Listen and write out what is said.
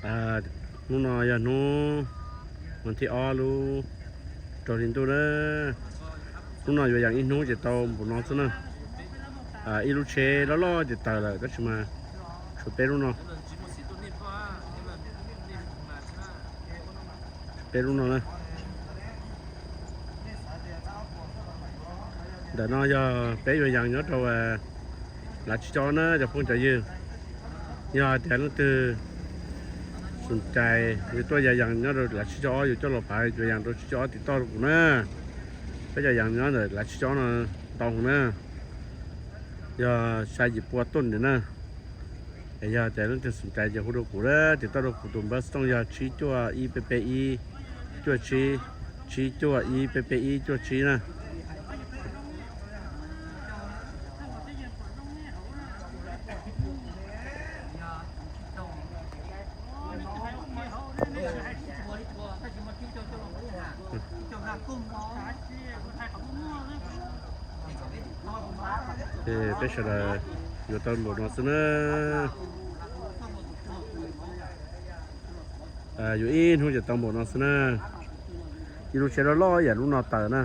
Hnub no yog hnub vas thib ob lub rau hli ntuj na. Hnub no yuav yees ib hnub ces tau npaum no xwb na. Ib lub tsheb loj loj ces tawm lawm tab sis mas tshuav peb lub no. Peb lub no na. Ntawm no yog peb yuav yees nyob rau lav tsib caug ob na cov phooj cov ywg. Yog hais tias leej twg xoom cais yuav tuaj yuav yees nyob rau lav tsib caug ob, yus coj los pav yuav yees rau tsib caug ob tim toj rau kuv na. Peb cov yees nyob ntawm lav tsib caug ob no ntau heev na. Yog xya yim pua tuj ntawm na. Es yog tias leej twg xoom cais ces hu rau kuv na, tim toj rau kuv tus npawb xov tooj yog tsib cuaj ib peb peb ib cuaj tsib, tsib cuaj ib peb peb ib cuaj tsib na. Peb sawv daws yuav tau npaum no xwb na. Yuav ib hnub ces tau npaum no xwb na. Ib lub tsheb loj loj yam lub no tawm na.